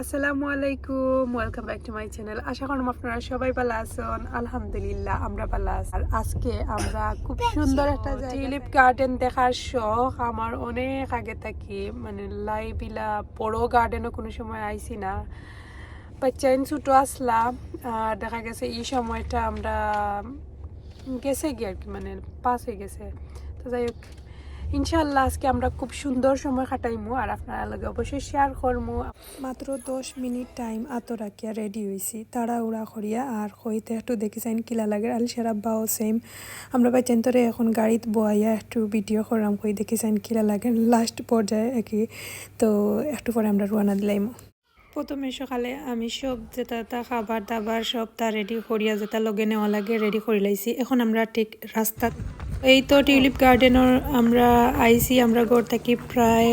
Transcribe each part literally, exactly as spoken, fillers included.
আসসালামু আলাইকুম, welcome back to my channel। আশা করলাম আপনারা সবাই ভালা আছইন। আলহামদুলিল্লাহ, আমরা ভালা আছি। আর আজকে আমরা খুব সুন্দর একটা জায়গা, টিউলিপ গার্ডেন দেখার শখ আমার অনেক আগে থাকি, মানে, লাইভ ইলা বড় গার্ডেনও কোনো সময় আইছি না। বাচ্চাইন ছোট আছলা, আর দেখা গেছে এই সময়টা আমরা গেছে গিয়া আর কি, মানে, পাস অই গেছে। তো যাই হোক, ইনশাআল্লাহ আজকে আমরা খুব সুন্দর সময় কাটাইমু, আর আপনারার লগে অবশ্যই শেয়ার করমু। মাত্র দশ মিনিট টাইম আতো রাখিয়া রেডি অইছি, তাড়াহুড়া করিয়া। আর কইতে একটু দেখি চাইন কিলা লাগের, আলিশার আব্বাও সেম। আমরা বাচ্চাইন্তরে এখন গাড়িত বওয়াইয়া একটু ভিডিও করলাম, কই দেখি চাইন কিলা লাগের। লাস্ট পর্যায়ে আর কি, তো একটু পরে আমরা রওনা দিলাইমু। প্রথমে সকালে আমি সব যেতা যেতা খাবার দাবার সবতা রেডি করিয়া যেতা লগে নেওয়া লাগে রেডি করিলাইছি। এখন আমরা ঠিক রাস্তাত, এই তো টিউলিপ গার্ডেনর আমরা আইছি, আমরা ঘর থাকি প্রায়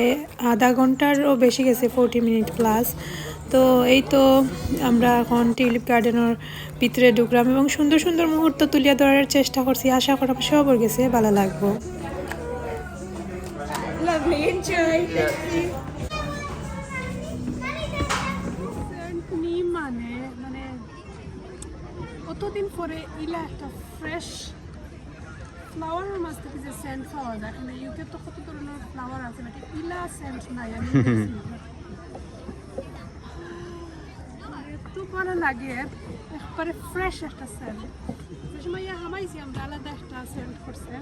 আধা ঘন্টারও বেশি গেছে, ফর্টি মিনিট প্লাস। তো এই তো আমরা এখন টিউলিপ গার্ডেনর ভিতরে ঢুকলাম এবং সুন্দর সুন্দর মুহূর্ত তুলিয়া ধরার চেষ্টা করছি। আশা করি সবর গেছে ভালা লাগবো। Lovely, enjoy. সেন্ট নি মানে, মানে, অতদিন পরে ইলা একটা ফ্রেশ ফ্লাওয়ারর মাঝ থাকি যে সেন্ট পাওয়া যায়। মানে, ইউকে তো কত ধরনের ফ্লাওয়ার আছে, but ইলা সেন্ট নাই, আমি দেখছি না। এত ভালা লাগে, একবারে ফ্রেশ একটা সেন্ট। যে সময় ইয়া হামাইছি আমরা, আলাদা একটা সেন্ট করছে।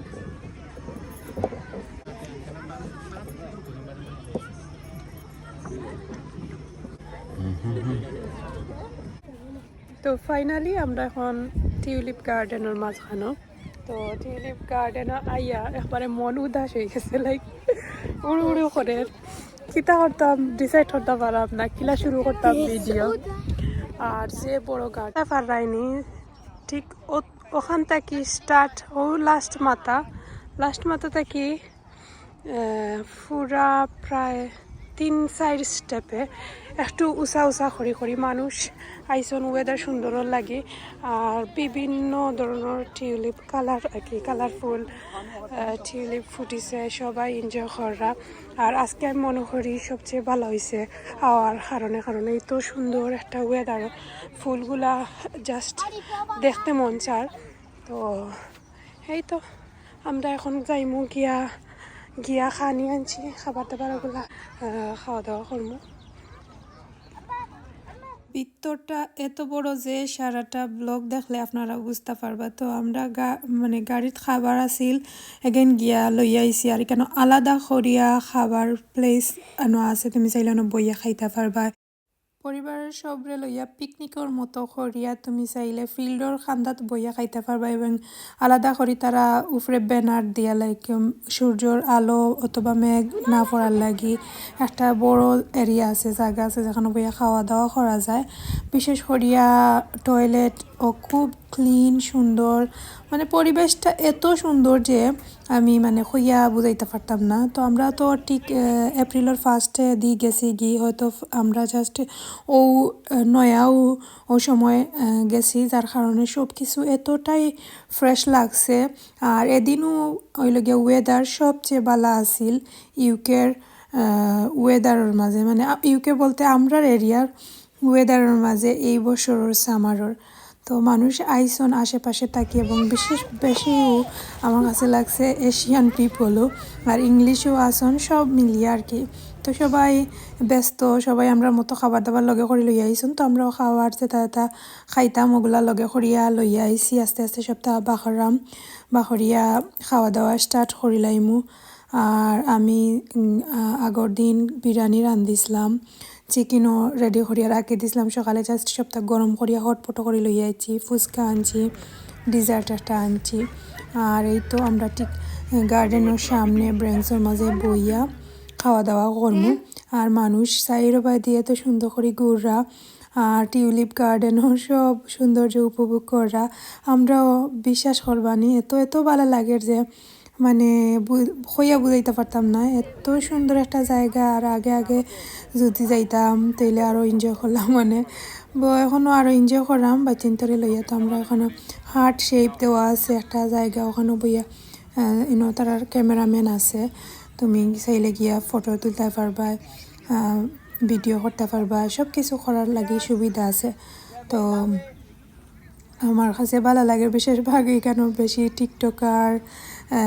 তো ফাইনালি আমরা এখন টিউলিপ গার্ডেনর মাঝখানো। তো টিউলিপ গার্ডেন আইয়া একবারে মন উদাস অই গেছে, লাইক উড়ু উড়ু করের। কিতা করতাম, ডিসাইড করতাম পারলাম না, কিলা শুরু করতাম ভিডিও। আর যে বড় গার্ডেন পাররায়নি, ঠিক ও-, ওখান থাকি স্টার্ট, ও লাস্ট মাথা, লাস্ট মাথা থাকি, আহ, পুরা প্রায় তিন চাইর স্টেপে একটু উঁচা উঁচা করি করি মানুষ আইছন, ওয়েদার সুন্দরর লাগি। আর বিভিন্ন ধরনর টিউলিপ কালার আর কি, কালারফুল, আহ, টিউলিপ ফুটিছে, সবাই এনজয় কররা। আর আজকে আমি মনে করি সবচেয়ে ভালা অইছে আওয়ার কারণে, কারণ এই তো সুন্দর একটা ওয়েদার, ফুলগুলা জাস্ট দেখতে মন চার। তো এই তো আমরা এখন যাইমু গিয়া, গিয়া খানি আনছি, খাবার দাবার ওগুলা, আহ, খাওয়া দাওয়া করমু। ভিতরটা এত বড় যে সারাটা ব্লগ দেখলে আপনারা বুঝতা পারবা। তো আমরা গা-, মানে গাড়িত খাবার আছিল, again গিয়া লইয়া আইছি। আর ইকানো আলাদা করিয়া খাবার প্লেস আনো আছে, তুমি চাইলে অনো বইয়া খাইতা পারবা। পরিবারর সবরে লইয়া পিকনিকর মতো করিয়া তুমি চাইলে ফিল্ডর কান্দাত বইয়া খাইতা পারবা এবং আলাদা করি তারা উপরে ব্যানার দিয়া, লাইক, উম, সূর্যর আলো অথবা মেঘ না পড়ার লাগি একটা বড় এরিয়া আছে, জাগা আছে, যেখানো বইয়া খাওয়া দাওয়া করা যায়। বিশেষ করিয়া টয়লেটও খুব ক্লিন, সুন্দর, মানে পরিবেশটা এত সুন্দর যে আমি মানে কইয়া বুঝাইতা পারতাম না। তো আমরা তো ঠিক, আহ, এপ্রিলর ফার্স্টে দি গেছি গি, হয়তো ফ-, আমরা জাস্ট ও, আহ, নয়া ও, ও সময়, আহ, গেছি, যার কারণে সব কিছু এতটাই ফ্রেশ লাগছে। আর এদিনও অইলো গিয়া ওয়েদার সবচেয়ে ভালা আছিল ইউকের, আহ, ওয়েদারর মাঝে, মানে, আ, ইউকে বলতে আমরার এরিয়ার ওয়েদারর মাঝে এই বছরর সামারর। তো মানুষ আইছন আশেপাশে থাকি এবং বিশেষ বেশিও আমার কাছে লাগছে এশিয়ান পিপলও, আর ইংলিশও আছন, সব মিলিয়া আর কি। তো সবাই ব্যস্ত, সবাই আমরার মতো খাবার দাবার লগে করি লইয়া আইছন। তো আমরাও খাবার যেতা যেতা খাইতাম ওগুলা লগে করিয়া লইয়া আইছি। আস্তে আস্তে সবতা বাখরাম, বাখরিয়া খাওয়া দাওয়া স্টার্ট করিলাইমু। আর আমি, উম, আ-, আগর দিন বিরিয়ানি রান্ধিছিলাম, চিকেনও রেডি করিয়া রাখি দিছিলাম। সকালে জাস্ট সবতা গরম করিয়া হটপট করি লইয়া আইছি, ফুচকা আনছি, ডিজার্ট একটা আনছি। আর এই তো আমরা ঠিক গার্ডেনর সামনে বেঞ্চর মাঝে বইয়া খাওয়া দাওয়া করমু। আর মানুষ চাইরোবায়দি এত সুন্দর করি ঘুররা, আর টিউলিপ গার্ডেনর সব সৌন্দর্য উপভোগ কররা। আমরাও বিশ্বাস করবানি, এত, এত ভালা লাগের যে মানে বু-, কইয়া বুঝাইতাম পারতাম না, এত সুন্দর একটা জায়গা। আর আগে আগে যদি যাইতাম, তাইলে আরও এনজয় করলাম। মানে ব-, এখনও আরও এনজয় করলাম। বাচ্চাইন্তরে লইয়া তো আমরা এখানো হার্ট শেপ দেওয়া আছে একটা জায়গা, ওখানো বইয়া, আহ, ইনো তারার ক্যামেরাম্যান আছে, তুমি চাইলে গিয়া ফটো তুলতে পারবা, আহ, ভিডিও করতে পারবা, সব কিছু করার লাগি সুবিধা আছে। তো আমার কাছে ভালা লাগে, বিশেষ ভাগ এখানো বেশি টিকটকার,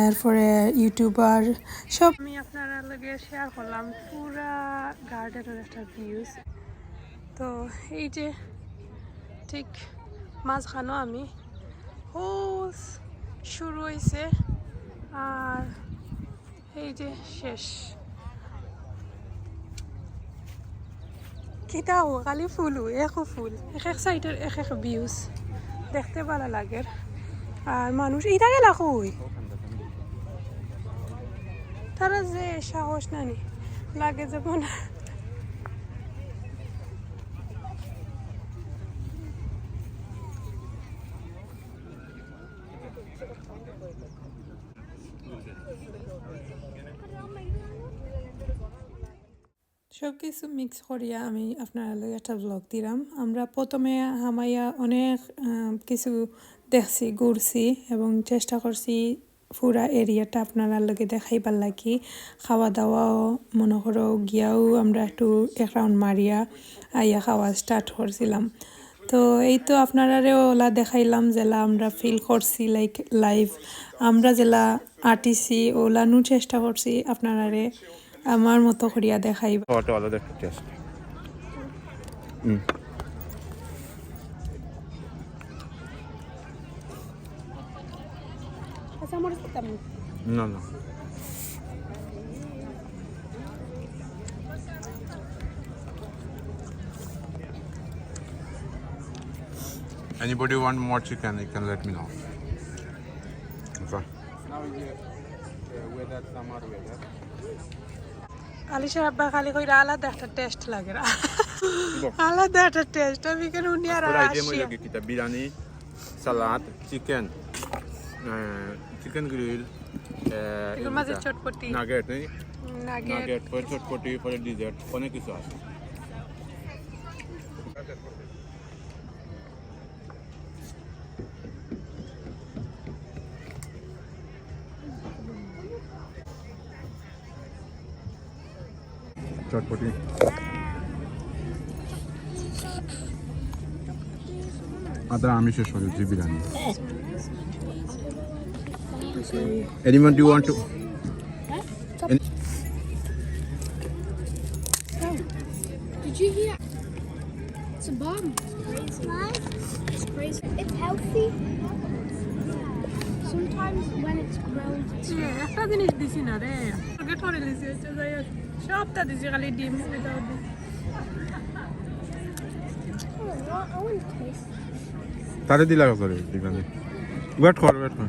এরপরে ইউটিউবার সব। আমি আপনারার লগে শেয়ার করলাম পুরা গার্ডেনর একটা ভিউজ। তো এই যে ঠিক মাঝখানো আমি, ও শুরু হইছে আর এই যে শেষ। কিতাও খালি ফুল, একো ফুল, এক এক সাইডর এক এক ভিউজ, দেখতে ভালা লাগের। আর মানুষ ইটা গেলা কই? তারা যে সাহস নানি লাগে যেমন। সব কিছু মিক্স করিয়া আমি আপনারার লগে একটা ব্লগ দিলাম। আমরা প্রথমে হামাইয়া অনেক, আহ, কিছু দেখছি, ঘুরছি এবং চেষ্টা করছি পুরা এরিয়াটা আপনারার লগে দেখাইবার লাগি। খাওয়া দাওয়াও মনে করো গিয়াও আমরা একটু এক রাউন্ড মারিয়া আইয়া খাওয়া স্টার্ট করছিলাম। তো এই তো আপনারারে ওলা দেখাইলাম, যেলা আমরা ফিল করছি, লাইক লাইভ আমরা যেলা আটিছি, ওলা নু চেষ্টা করছি আপনারারে আমার মতো করিয়া দেখাইবা। ওটা আলাদা একটা টেস্ট। হুম। আচ্ছা, আমার দিতাম না। না, না। Anybody want more chicken, you can let me know. Okay. Now is the, uh, weather, summer weather. আলিশার আব্বা খালি কইরা আলাদা একটা টেস্ট লাগে। বাহ। আলাদা একটা টেস্ট। আমি কেন উনি আর পুরা আইটেম আসি। হইল কি, কিতা বিরিয়ানি, সালাদ, চিকেন, আহ, চিকেন গ্রিল, আহ, এগুলোর মাঝে কিতা? চটপটি। নাগেট, নেই? নাগেট। নাগেট, পরে চটপটি, পরে ডিজার্ট, অনেক কিছু আছে। চটপটি। আদা আমি শেষ করে দিচ্ছি biryani. Anyone, do you want to? Any- Oh, did you hear? It's a bomb. Why? It's crazy. It's healthy. Sometimes when it's ground, it's একটা জিনিস দিছি না রে। ফরগেট করে দিছি, হচ্ছে যাই হোক। সবটা দিছি, খালি ডিম without ডিম। Oh, I want, I want to taste. তারে দিলা করে দিবানে। ওয়েট কর, ওয়েট কর।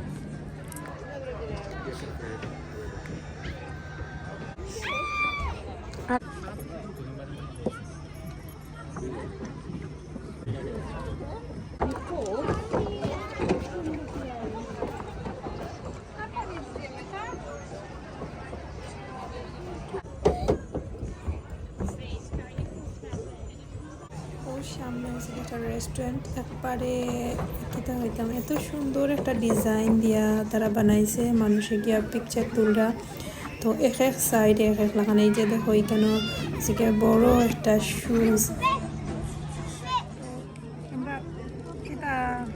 ওর সামনে আছে একটা রেস্টুরেন্ট, একবারে কিতা হইতাম, এত সুন্দর একটা ডিজাইন দিয়া তারা বানাইছে, মানুষে গিয়া পিকচার তুলরা। তো এক এক সাইডে এক এক লাখান। এই যে দেখো, এখানে আছে কি বড় একটা শুজ। আমরা কিতা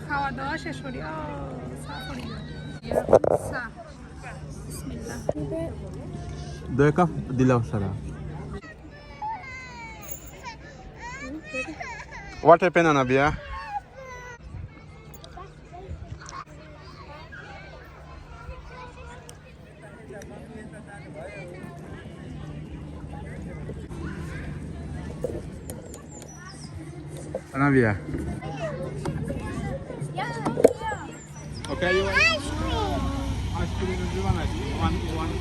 খাওয়া দাওয়া শেষ করি, ও, চা করি। চা। বিসমিল্লাহ। দুই কাপ দিলাও সারা। What happened, Anabia? Anabia. Okay, you want ice cream? Ice cream, you want ice cream? One, one,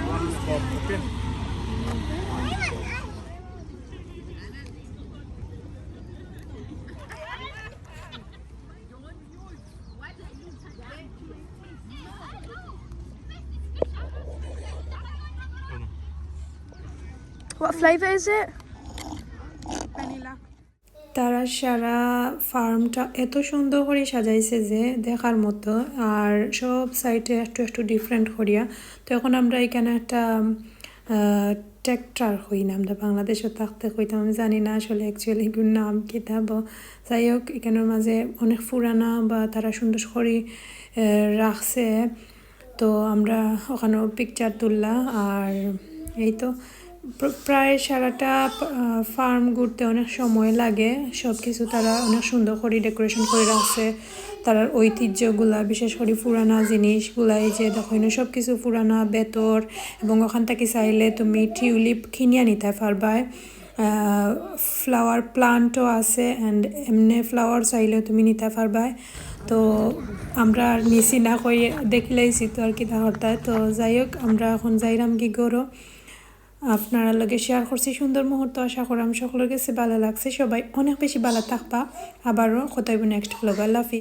one scoop, okay? What flavour is it? তারা সারা ফার্মটা এত সুন্দর করে সাজাইছে যে দেখার মতো। আর সব সাইডে একটু একটু ডিফারেন্ট করিয়া। তো এখন আমরা এখানে একটা ট্র্যাক্টর কই না, আমরা বাংলাদেশে থাকতে কইতাম, আমি জানি না আসলে অ্যাকচুয়ালি এগুলোর নাম কিতা। যাই হোক, এখানের মাঝে অনেক পুরানা বা তারা সুন্দর করে রাখছে। তো আমরা ওখানেও পিকচার তুললা। আর এই তো প্রায় সারাটা ফার্ম ঘুরতে অনেক সময় লাগে। সব কিছু তারা অনেক সুন্দর করে ডেকোরেশন করে রাখছে। তারার ঐতিহ্যগুলা, বিশেষ করে পুরানা জিনিসগুলা, এই যে দেখো, এনে সব কিছু পুরানা বেতর। এবং ওখান থেকে চাইলে তুমি টিউলিপ কিনিয়া নিতে পারবায়। ফ্লাওয়ার প্লান্টও আছে, অ্যান্ড এমনি ফ্লাওয়ার চাইলেও তুমি নিতে পারবায়। তো আমরা আর নিছি না, কই দেখিলাইছি তো আর কিতা করতায়। তো যাই হোক, আমরা এখন যাইরাম কি ঘরো। আপনারার লগে শেয়ার করছি সুন্দর মুহূর্ত। আশা করাম সকলের কাছে ভালা লাগছে। সবাই অনেক বেশি ভালা থাকবা। আবারও কথা হইব নেক্সট ব্লগ। আল্লাহ হাফিজ।